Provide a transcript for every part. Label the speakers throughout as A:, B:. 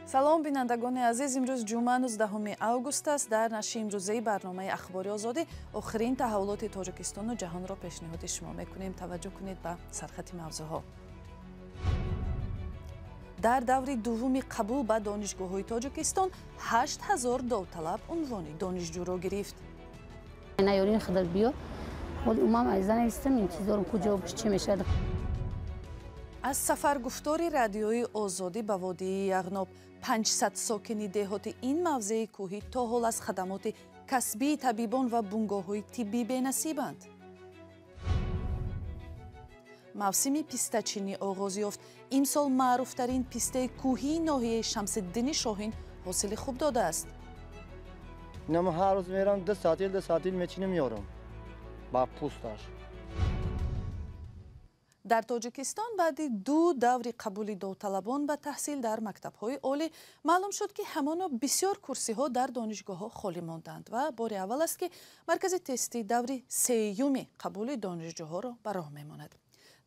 A: Салом, бинандагони азиз. Имрӯз ҷумъа, 19 август аст. Дар нашри имрӯзаи барномаи Ахбори Озодӣ охирин таҳаввулоти Тоҷикистону ҷаҳонро пешниҳоди шумо мекунем. Таваҷҷӯҳ кунед ба сархати мавзӯъҳо. Дар даври дуввуми қабул ба донишгоҳҳои Тоҷикистон 8000 довталаб унвони донишҷӯро гирифт.
B: Наёрин худат биё. Умам азиза навистам, интизорам куҷо чӣ мешавад.
A: Аз сафаргуфтори Радиои Озодӣ ба водии Яғноб: 500 сокини деҳоти ин мавзеи кӯҳӣ то ҳол аз хадамоти касбии табибон ва бунгоҳҳои тиббӣ бенасибанд. Мавсими пистачинӣ оғоз ёфт. Имсол маъруфтарин пистаи кӯҳии ноҳияи Шамсиддини Шоҳин ҳосили хуб додааст.
C: Инама ҳар рӯз мерам, 2 сатил, 2 сатил мечинем, меорам ба пӯсташ.
A: Дар Тоҷикистон баъди ду даври қабули довталабон ба таҳсил дар мактабҳои олӣ маълум шуд, ки ҳамоно бисёр курсиҳо дар донишгоҳҳо холӣ монданд ва бори аввал аст, ки маркази тестӣ даври сеюми қабули донишҷӯҳоро ба роҳ мемонад.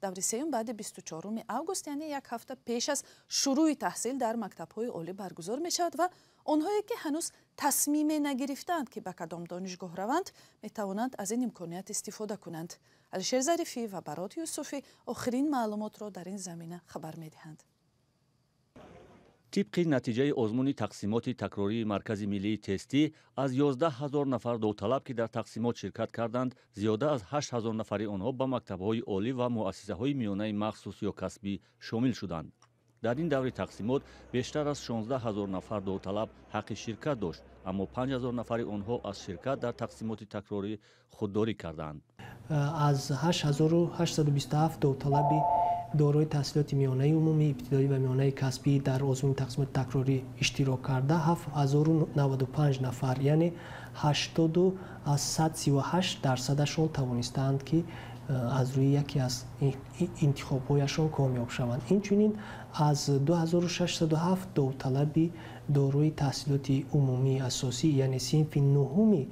A: Даври сеюм баъди 24 август, яъне як ҳафта пеш аз шурӯъи таҳсил дар мактабҳои олӣ баргузор мешавад ва онҳое, ки ҳанӯз тасмиме нагирифтаанд, ки ба кадом донишгоҳ раванд, метавонанд аз ин имконият истифода кунанд. Алишер Зарифӣ ва Барот Юсуфӣ охирин маълумотро дар ин замина хабар медиҳанд.
D: Тибқи натиҷаи озмуни тақсимоти такрории Маркази миллии тестӣ, аз 11 ҳазор нафар довталаб, ки дар тақсимот ширкат карданд, зиёда аз 8 ҳазор нафари онҳо ба мактабҳои олӣ ва муассисаҳои миёнаи махсус ё касбӣ шомил шуданд. Дар ин даври тақсимот бештар аз 16 ҳазор нафар довталаб ҳаққи ширкат дошт, аммо 5 ҳазор нафари онҳо аз ширкат дар тақсимоти такрорӣ худдорӣ карданд.
E: Аз 8827 довталаби дорои таҳсилоти миёнаи умумӣ, ибтидоӣ ва миёнаи касбӣ дар озмуни тақсимоти такрорӣ иштирок карда, 7095 нафар, яъне 80,38 дарсадашон тавонистаанд, ки аз рӯи яке аз интихобҳояшон комёб шаванд. Инчунин аз 2607 довталаби дорои таҳсилоти умумии асосӣ, яъне синфи нуҳуми,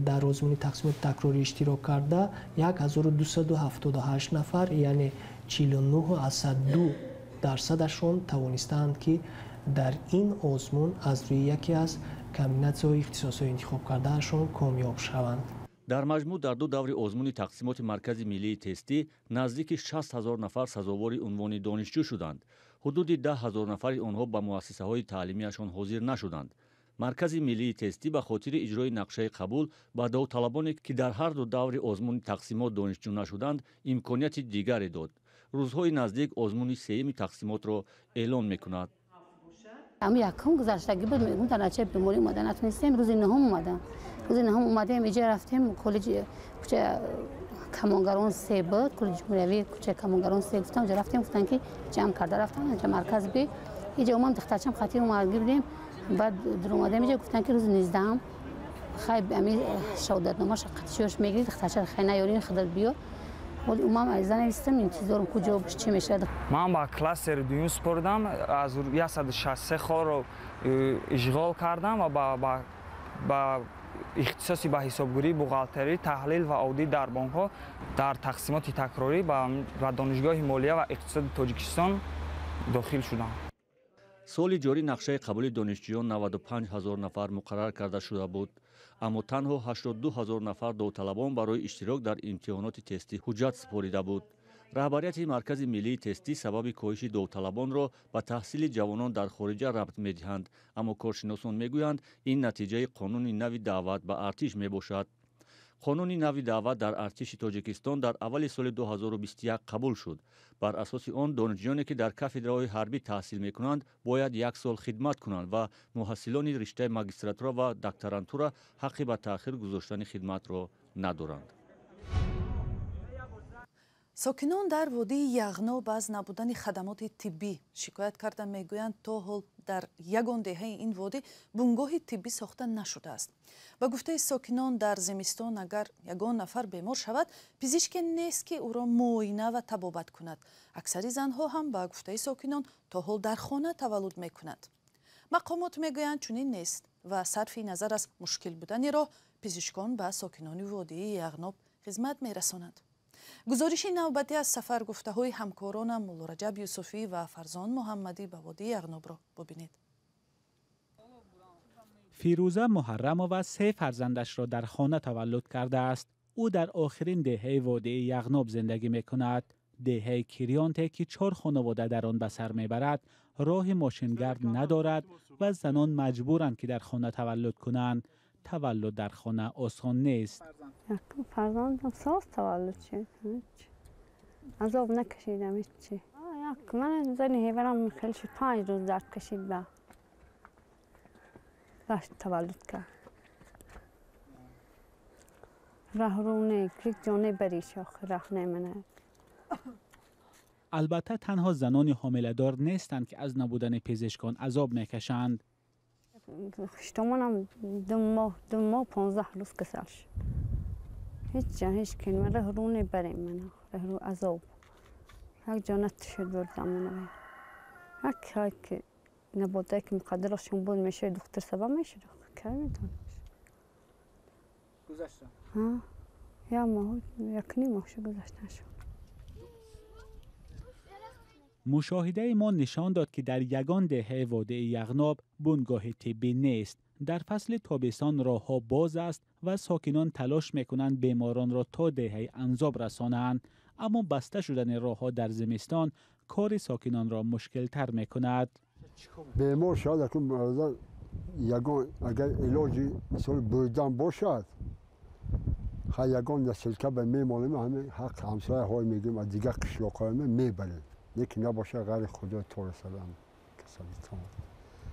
E: дар озмуни тақсимоти такрорӣ иштирок карда, 1278 нафар, яъне 49,2 дарсадашон тавонистаанд, ки дар ин озмун аз рӯи яке аз комбинатсияҳои ихтисосҳои интихобкардаашон комёб шаванд.
D: Дар маҷмӯъ дар ду даври озмуни тақсимоти Маркази миллии тестӣ наздики 60 ҳазор нафар сазовори унвони донишҷӯ шуданд. Ҳудуди 10 ҳазор нафари онҳо ба муассисаҳои таълимиашон ҳозир нашуданд. Маркази миллии тестӣ ба хотири иҷрои нақшаи қабул ба довталабоне, ки дар ҳар ду даври озмуни тақсимот донишҷӯ нашуданд, имконияти дигаре дод. Рӯзҳои наздик озмуни сеюми тақсимотро эълон мекунад.
B: Ам якум гузаштагӣ буд, мегум, дар натиҷаи беморӣ омада натунистем. Рӯзи нуҳум омадам. Рӯзи нуҳум омадем, иҷа рафтем, коллеҷи кӯча Камонгарон се буд, коллеҷи ҷумҳуриявӣ, кӯчаи Камонгарон се гуфтам, ҷа рафтем, гуфтан, ки ҷамъ карда рафтам инҷа марказ би. Иҷа омам, духтарчам хатир омадгӣ будем. Баъд дуромадем иҷа, гуфтан, ки рӯзи 19-ам хай ами шаҳодатномаша қатишиёш мегирӣ. Духтарча хай наёрин, худат биё. Умам азиза навистам, интизорам куҷо чӣ мешавад.
F: Ман ба кластери дуюм супордам, аз 163 холро ишғол кардам ва ба ихтисоси ба ҳисобгирӣ, бухгалтерӣ, таҳлил ва аудит дар бонкҳо дар тақсимоти такрорӣ ба Донишгоҳи молия ва иқтисоди Тоҷикистон дохил шудам.
D: Соли ҷорӣ нақшаи қабули донишҷӯён 95 ҳазор нафар муқаррар карда шуда буд, аммо танҳо 82 ҳазор нафар довталабон барои иштирок дар имтиҳоноти тестӣ ҳуҷҷат супорида буд. Раҳбарияти Маркази миллии тестӣ сабаби коҳиши довталабонро ба таҳсили ҷавонон дар хориҷа рабт медиҳанд, аммо коршиносон мегӯянд, ин натиҷаи қонуни нави даъват ба артиш мебошад. Қонуни нави даъват дар артиши Тоҷикистон дар аввали соли 2021 қабул шуд. Бар асоси он донишҷӯёне, ки дар кафедраҳои ҳарбӣ таҳсил мекунанд, бояд як сол хидмат кунанд ва муҳассилони риштаи магистратура ва докторантура ҳаққи ба таъхир гузоштани хидматро надоранд.
A: Сокинон дар водии Яғноб аз набудани хадамоти тиббӣ шикоят карда, мегӯянд, то ҳол дар ягон деҳаи ин водӣ бунгоҳи тиббӣ сохта нашудааст. Ба гуфтаи сокинон, дар зимистон агар ягон нафар бемор шавад, пизишке нест, ки ӯро муоина ва табобат кунад. Аксари занҳо ҳам, ба гуфтаи сокинон, то ҳол дар хона таваллуд мекунанд. Мақомот мегӯянд, чунин нест ва сарфи назар аз мушкил будани роҳ, пизишкон ба сокинони водии Яғноб хизмат мерасонанд. Гузориши навбатӣ аз сафаргуфтаҳои ҳамкоронам Муллораҷаб Юсуфӣ ва Фарзон Муҳаммадӣ ба водии Яғнобро бубинед.
G: Фирӯза Муҳаррамова се фарзандашро дар хона таваллуд кардааст. Ӯ дар охирин деҳаи водии Яғноб зиндагӣ мекунад. Деҳаи Кирёнте, ки 4 хонавода дар он ба сар мебарад, роҳи мошингард надорад ва занон маҷбуранд, ки дар хона таваллуд кунанд. Таваллуд дар хона осон нест.
H: Фарзандам соз таваллуд шуд. Азоб накашидам ҳеҷ. Ман зани ҳеварам хеле шуд, 5 рӯз дард кашид, ба баш таваллуд кард. Раҳрӯ не, як ҷоне бариш, охир раҳ намена.
G: Албатта, танҳо занони ҳомиладор нестанд, ки аз набудани пизишкон азоб мекашанд.
H: Хуштомонам 2 моҳ, 2 моҳ 15 рӯз касал шуд. Ҳеҷ ҷо ҳеҷ кин ман раҳрӯ небарем, ман раҳрӯ азоб. Як ҷо натушуд бурдам ман. Як ки набодае ки муқаддарашон буд, мешавад, духтур сабаб мешуд, кай медонам.
G: Гузашта?
H: Як моҳ, 1.5 моҳ шуд гузаштаншон.
G: Мушоҳидаи мо нишон дод, ки дар ягон деҳаи водии Яғноб бунгоҳи тиббӣ нест. Дар фасли тобистон роҳҳо боз аст ва сокинон талош мекунанд беморонро то деҳаи Анзоб расонанд. Аммо баста шудани роҳҳо дар зимистон кори сокинонро мушкилтар мекунад.
I: Бемор шавад, акун ягон агар илоҷи мисол бурдан бошад, ха, ягон носилка ба мемонем, ҳамин ҳақ ҳамсояҳое мегирем, аз дигар қишлоқҳое мебарем. Лекин набошад, ғайри худо торасадам касалитон.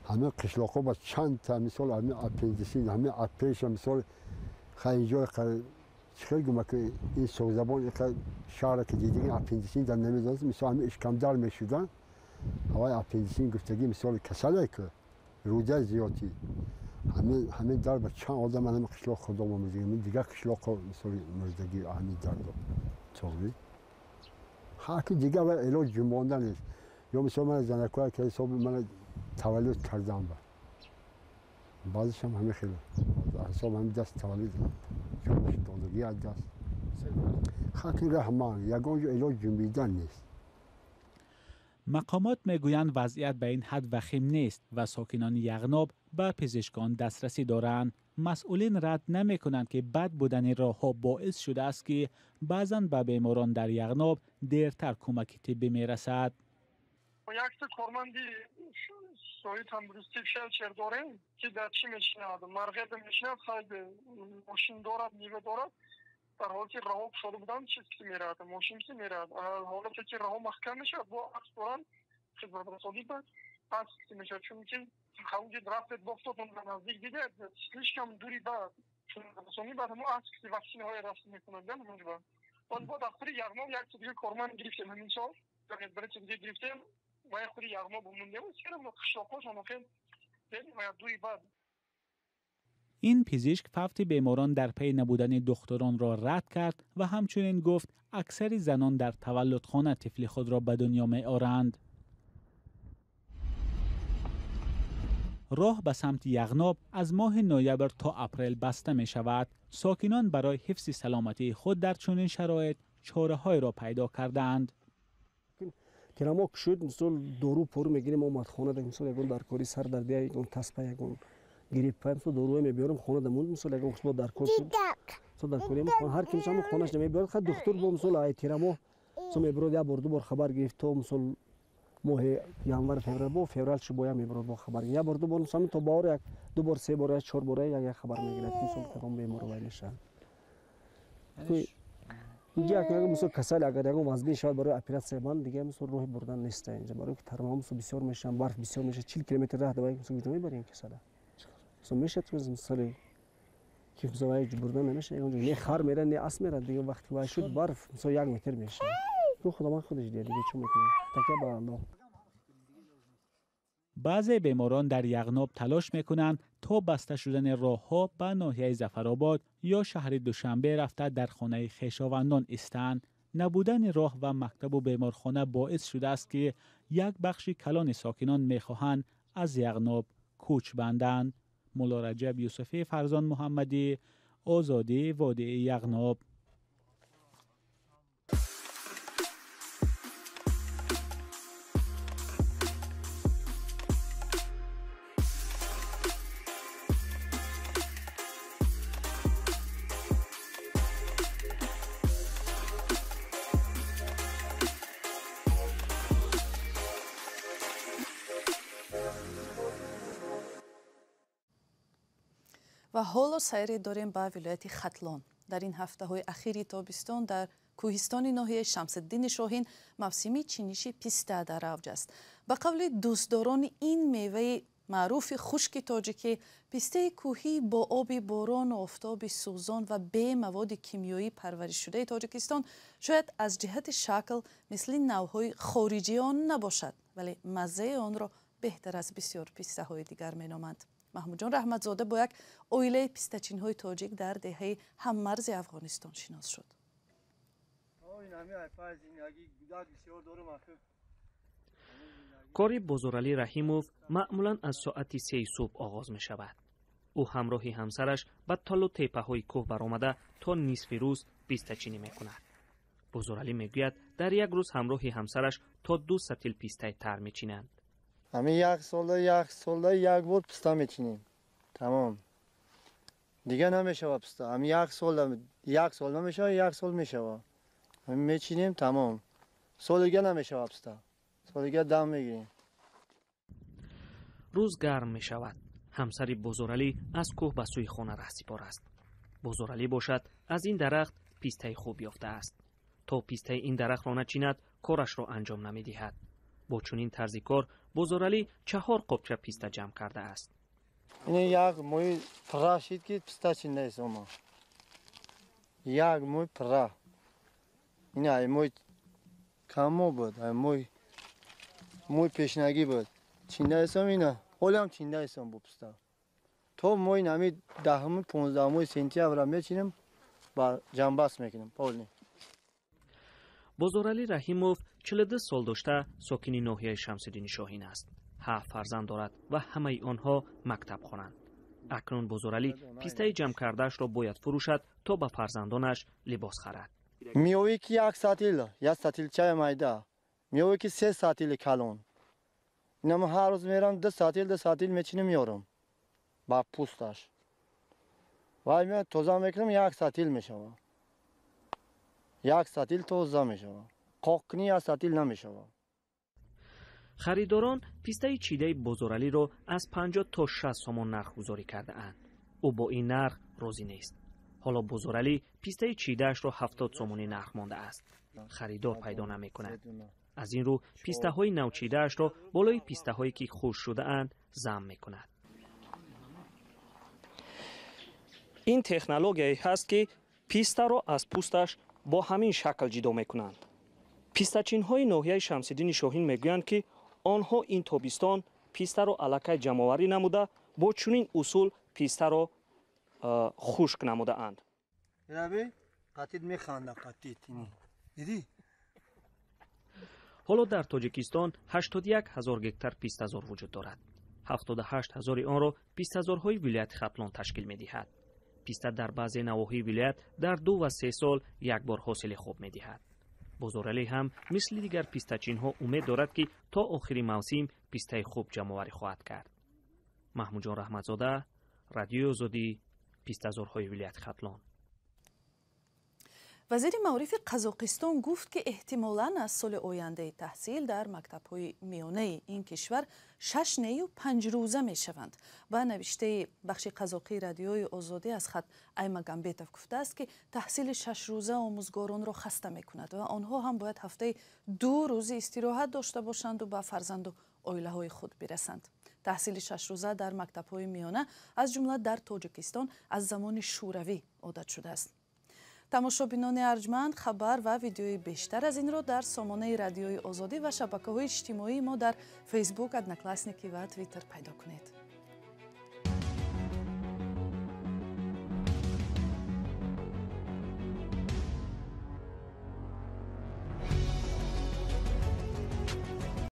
I: Ҳамин қишлоқҳо ба чанд та, мисол, ҳамин аппендисит, ҳамин апреша, мисол, ха, инҷо чӣ хел гума ки ин соғзабон шаҳре ки дидигин, аппендисит дар намедонист, мисол, ҳамин ишкамдар мешуданд, ҳавай аппендисит гуфтагӣ, мисол, касале ки рӯда зиёдӣ, ҳамин дар ба чанд одам ҳамин қишлоқ худомо мурдагӣ, дигар қишлоқҳо, мисол, мурдагӣ ҳамин дардо тоғрӣ. Ҳаки дигар ва илоҷ ҷунбонда нест. Ё мисол ман занакое ки ҳисоби ман таваллуд кардам, ба баъзешам ҳамин хел ҳисоб ҳамин даст таваллуд ҷонаш додагӣ аз даст. Хаки раҳман, ягон ҷо илоҷ ҷунбидан нест.
G: Мақомот мегӯянд, вазъият ба ин ҳад вахим нест ва сокинони Яғноб ба пизишкон дастрасӣ доранд. Масъулин рад намекунанд, ки бад будани роҳҳо боис шудааст, ки баъзан ба беморон дар Яғноб дертар кӯмаки тиббӣ мерасад.
J: Якта корманди соҳаи тандурустӣ, фелдшер дорем, ки дар чӣ мешинад, Марғеда мешинад. Хайд, мошин дорад, Нива дорад. Дар ҳолати раҳо кушода будан, чиз ки меравад, мошин ки меравад. Ҳолате ки раҳо маҳкам мешавад, бо асп доранд, хизматрасонӣ ба асп ки мешавад, чунки ҳавҷи рафтед, бофтотон дар наздик дидед, слишком дури ба хизматрасонӣ, баъд ҳамо асп ки ваксинаҳое рафт мекунад ҳамонҷо. Боз бо дар худи Яғноб як дига корманд гирифтем, ҳамин сол бари дига гирифтем ва як худи Яғноб мондем, қишлоқҳошон охир дури бад.
G: Ин пизишк фавти беморон дар пай набудани духтуронро рад кард ва ҳамчунин гуфт, аксари занон дар таваллудхона тифли худро ба дунё меоранд. Роҳ ба самти Яғноб аз моҳи ноябр то апрел баста мешавад. Сокинон барои ҳифзи саломатии худ дар чунин шароит чораҳоеро пайдо кардаанд.
K: Тирамо шуд, мисол, дору пору мегирем, омад хона, мисол, ягон даркори сар дардия, ягон таспа, ягон гриппа, мисол, доруҳо мебиёрем, хона дамон, мисол, ягон хусбо даркор шуд, мисол, даркори ҳар ки, мисол, хонаш намебиёрад. Ха, духтур бо, мисол, ай тирамо, мисол, мебирод, як бор, ду бор хабар гирифт то, мисол, моҳи январ, феврал, бо феврал шуд, боя мебирод, бо хабар як бор, ду бор, мисол, то баҳор як ду бор, се бор, як чор бор як як хабар мегирад, мисол, кадом бемор вай мешавад. Инҷа як мисол касал агар ягон вазбин шавад, барои оператсия ман дига, мисол, роҳи бурдан нест инҷа, барои ки тармаҳо, мисол, бисёр мешаванд, барф бисёр мешавад, 40 километр раҳ давай, мисол, куҷо мебарем касала? Мисол, мешавад, мисоли ки, мисол, вай бурдан намешавад ягон ҷо, не хар мерад, не асп мерад. Дига вақти вай шуд, барф, мисол, 1 метр мешавад. Худованд худаш диҳад, дига чӣ мекунем, такя ба Аллоҳ.
G: Баъзе беморон дар Яғноб талош мекунанд, то баста шудани роҳҳо ба ноҳияи Зафаробод ё шаҳри Душанбе рафта, дар хонаи хешовандон истанд. Набудани роҳ ва мактабу беморхона боис шудааст, ки як бахши калони сокинон мехоҳанд аз Яғноб кӯч банданд. Муллораҷаб Юсуфӣ, Фарзон Муҳаммадӣ, Озодӣ, водии Яғноб.
A: Ва ҳоло сайре дорем ба вилояти Хатлон. Дар ин ҳафтаҳои ахири тобистон дар кӯҳистони ноҳияи Шамсиддини Шоҳин мавсими чиниши писта дар авҷ аст. Ба қавли дӯстдорони ин меваи маъруфи хушки тоҷикӣ, пистаи кӯҳӣ бо оби борону офтоби сӯзон ва бе маводи кимиёӣ парваришшудаи Тоҷикистон шояд аз ҷиҳати шакл мисли навъҳои хориҷии он набошад, вале маззаи онро беҳтар аз бисёр пистаҳои дигар меноманд. Маҳмудҷон Раҳматзода бо як оилаи пистачинҳои тоҷик дар деҳаи ҳаммарзи Афғонистон шинос шуд.
L: Кори Бозоралӣ Раҳимов маъмулан аз соати 3 субҳ оғоз мешавад. Ӯ ҳамроҳи ҳамсараш ба талу теппаҳои кӯҳ баромада то нисфи рӯз пистачинӣ мекунад. Бозоралӣ мегӯяд, дар як рӯз ҳамроҳи ҳамсараш то 2 сатил пистаи тар мечинанд.
C: Ҳамин як солда як бор писта мечинем. Тамом. Дига намешава писта. Ҳамин як сол намешава, як сол мешава. Ҳамин мечинем, тамом. Сол дига намешава писта. Сол дига дам мегирем.
L: Рӯз гарм мешавад. Ҳамсари Бозоралӣ аз кӯҳ ба сӯи хона раҳсипор аст. Бозоралӣ бошад, аз ин дарахт пистаи хуб ёфтааст. То пистаи ин дарахтро начинад, корашро анҷом намедиҳад. Бо чунин тарзи кор Бозоралӣ 4 қопча писта ҷамъ кардааст.
C: Ин як моҳи пурра шид, ки писта чиндаест ома. Як моҳи пурра. Ин ай моҳи каммо буд, ай моҳи пешнагӣ буд. Чиндаестам ина. Ҳолиам чиндаестам бо писта. То моҳи нами 10-15 сентябрра мечинем, ба ҷамъбаст мекунем. Полни.
L: Бозоралӣ Раҳимов 42 сол дошта сокини ноҳияи Шамсиддини Шоҳин аст. 7 фарзанд дорад ва ҳамаи онҳо мактаб хонанд. Акнун Бозоралӣ пистаи ҷамъ кардаашро бояд фурӯшад, то ба фарзандонаш либос харад.
C: Миёвӣ ки як сатил, як сатилчаи майда, миёвӣ ки 3 сатили калон. Ина ман ҳар рӯз мерам 2 сатил, 2 сатил мечинем, меорам ба пӯсташ. Вай меояд тоза мекунам, як сатил мешавад. Як сатил тоза мешавад. Қоқ кунӣ як сатил намешавад.
L: Харидорон пистаи чидаи Бозоралиро аз 50 то 60 сомон нархгузорӣ кардаанд. Ӯ бо ин нарх розӣ нест. Ҳоло Бозоралӣ пистаи чидаашро 70 сомонӣ нарх мондааст. Харидор пайдо намекунад. Аз ин рӯ пистаҳои навчидаашро болои пистаҳое ки хушк шудаанд зам мекунад. Ин технологияе ҳаст, ки пистаро аз пӯсташ бо ҳамин шакл ҷидо мекунанд. Пистачинҳои ноҳияи Шамсиддини Шоҳин мегӯянд, ки онҳо ин тобистон пистаро аллакай ҷамъоварӣ намуда, бо чунин усул пистаро хушк намудаанд. Ҳоло дар Тоҷикистон 81 ҳазор гектар пистазор вуҷуд дорад. 78 ҳазори онро пистазорҳои вилояти Хатлон ташкил медиҳад. Писта дар баъзе навоҳии вилоят дар 2 ва 3 сол як бор ҳосили хуб медиҳад. Бозоралӣ ҳам мисли дигар пистачинҳо умед дорад, ки то охири мавсим пистаи хуб ҷамъоварӣ хоҳад кард. Маҳмудҷон Раҳматзода, Радиои Озодӣ, пистазорҳои вилояти Хатлон.
A: Вазири маорифи Қазоқистон гуфт, ки эҳтимолан аз соли ояндаи таҳсил дар мактабҳои миёнаи ин кишвар 6 нею 5 рӯза мешаванд. Ба навиштаи бахши қазоқии Радиои Озодӣ аз хат Аймагамбетов гуфтааст, ки таҳсили 6 рӯза омӯзгоронро хаста мекунад ва онҳо ҳам бояд ҳафтаи 2 рӯзи истироҳат дошта бошанду ба фарзанду оилаҳои худ бирасанд. Таҳсили 6 рӯза дар мактабҳои миёна аз ҷумла дар Тоҷикистон аз замони Шӯравӣ одат шудааст. Тамошобинони арҷманд, хабар ва видеои бештар аз инро дар сомонаи Радиои Озодӣ ва шабакаҳои иҷтимоии мо дар Фейсбук, Одноклассники ва Твиттер пайдо кунед.